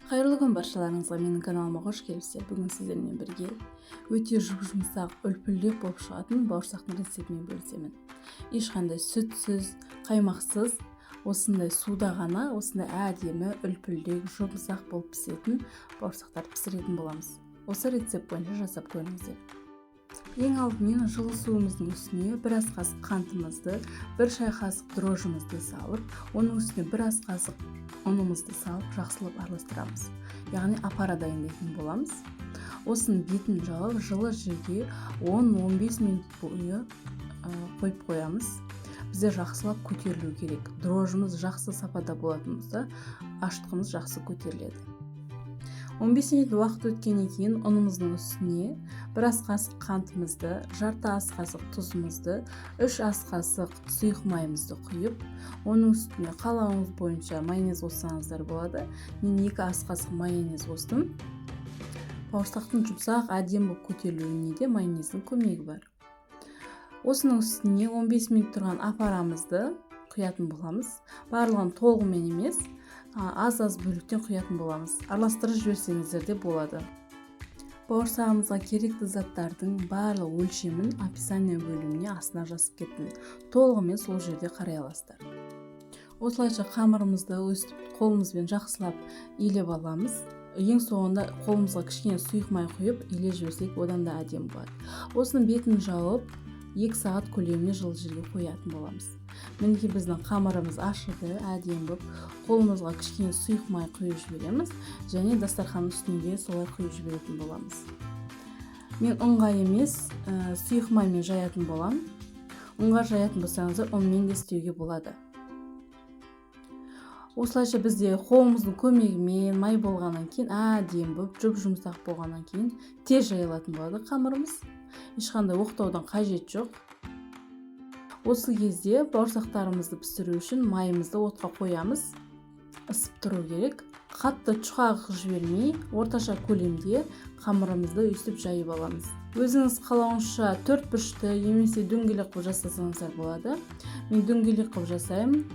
Қайырлы күн баршаларыңызға, менің каналыма қош келіпсіздер. Бүгін сіздермен бірге өте жұп-жұмсақ, үлпілдек болып шығатын бауырсақтың рецептімен бөлісемін. Ешқандай сүтсіз, қаймақсыз, осындай суда ғана осындай әдемі үлпілдек, жұмсақ болып пісетін бауырсақтарды пісіретін боламыз. Осы рецепт бойынша жасап көріңіздер. Ең алдымен жылы суымыздың үстіне бір ас қасық қантымызды, бір шай қасық дрожжымызды салып, оның үстіне бір ас қасық ұнымызды салып жақсылап араластырамыз. Яғни апара дайындайтын боламыз. Осының бетін жауып, жылы жерге 10-15 минут бойы қойып қоямыз. Бізде жақсылап көтерілу керек. Дрожжымыз жақсы сапада болатын болса, ашытқымыз жақсы көтеріледі. 15 минут уақыт өткеннен кейін ұнымыздың үстіне бір ас қасық қантымызды, жарты ас қасық тұзымызды, 3 ас қасық сұйық майымызды құйып, оның үстіне қалауыңыз бойынша майонез қоссаңыздар болады. Мен 2 ас қасық майонез қостым. Бауырсақтың жұмсақ, әдемі болып көтерілуіне де майонездің көмегі бар. Осының үстіне 15 минут тұрған апарамызды құятын боламыз. Барлығын толығымен емес, аз-аз бөліктен құятын боламыз. Араластырып жіберсеңіздер де болады. Бауырсағымызға керекті заттардың барлық өлшемін описание бөліміне астына жазып кеттім. Толығымен сол жерде қарай аласыздар. Осылайша қамырымызды өстіп қолымызбен жақсылап илеп аламыз. Ең соңында қолымызға кішкене сұйық май құйып илеп жіберсек, одан да әдемі болады. Осының бетін жауып, 2 сағат көлеміне жылы жерге қоятын боламыз. Мінекей біздің қамырымыз ашыды, әдемі болып. Қолымызға кішкене сұйық май құйып жібереміз және дастарханның үстіне де солай құйып жіберетін боламыз. Мен ұнға емес, сұйық маймен жаятын боламын. Ұнға жаятын болсаңыздар, ұнмен де істеуге болады. Осылайша бізде қолымыздың көмегімен май болғаннан кейін әдемі болып, жұп-жұмсақ болғаннан кейін тез жайылатын болады қамырымыз. Ешқандай оқтаудың қажеті жоқ. Осы кезде бауырсақтарымызды пісіру үшін майымызды отқа қоямыз. Ысып тұру керек. Қатты жұқа қылып жібермей, орташа көлемде қамырымызды өстіп жайып аламыз. Өзіңіз қалауынша төрт бұрышты немесе дөңгелек қылып жасасаңыздар болады. Мен дөңгелек қылып жасаймын.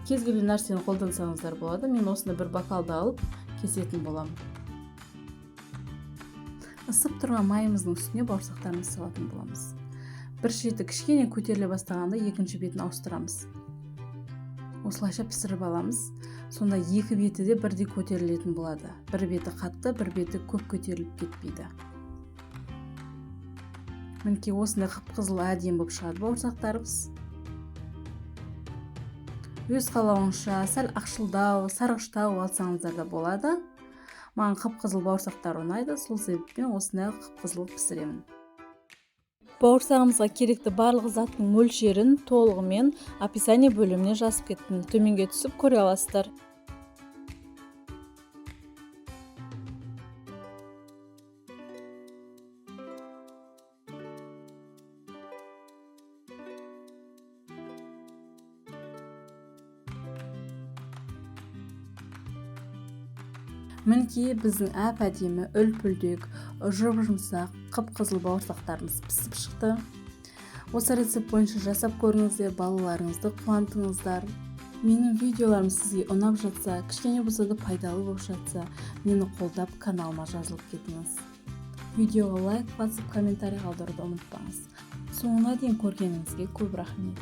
Кез келген нәрсені қолдансаңыздар болады. Мен осыны бір бокалды алып кесетін боламын. Ысып тұрған майымыздың үстіне бауырсақтарымызды салатын боламыз. Бір шеті кішкене көтеріле бастағанда екінші бетін ауыстырамыз. Осылайша пісіріп аламыз. Сонда екі беті де бірдей көтерілетін болады. Бір беті қатты, бір беті көп көтеріліп кетпейді. Мінекей осындай қып-қызыл әдемі болып шығады бауырсақтарымыз. Өз қалауыңызша сәл ақшылдау, сарғыштау алсаңыздар да болады. Маған қып-қызыл бауырсақтар ұнайды, сол себептен осындай қып-қызыл пісіремін. Бауырсағымызға керекті барлық заттың мөлшерін толығымен описание бөліміне жазып кеттім. Төменге түсіп көре аласыздар. Мінекей біздің әп-әдемі үлпілдек, жұп-жұмсақ, қып-қызыл бауырсақтарымыз пісіп шықты. Осы рецепт бойынша жасап көріңіздер, балаларыңызды қуантыңыздар. Менің видеоларым сізге ұнап жатса, кішкене болса да пайдалы болып жатса, мені қолдап каналыма жазылып кетіңіз. Видеоға лайк басып, комментарий қалдыруды ұмытпаңыз. Соңына дейін көргеніңізге көп рахмет.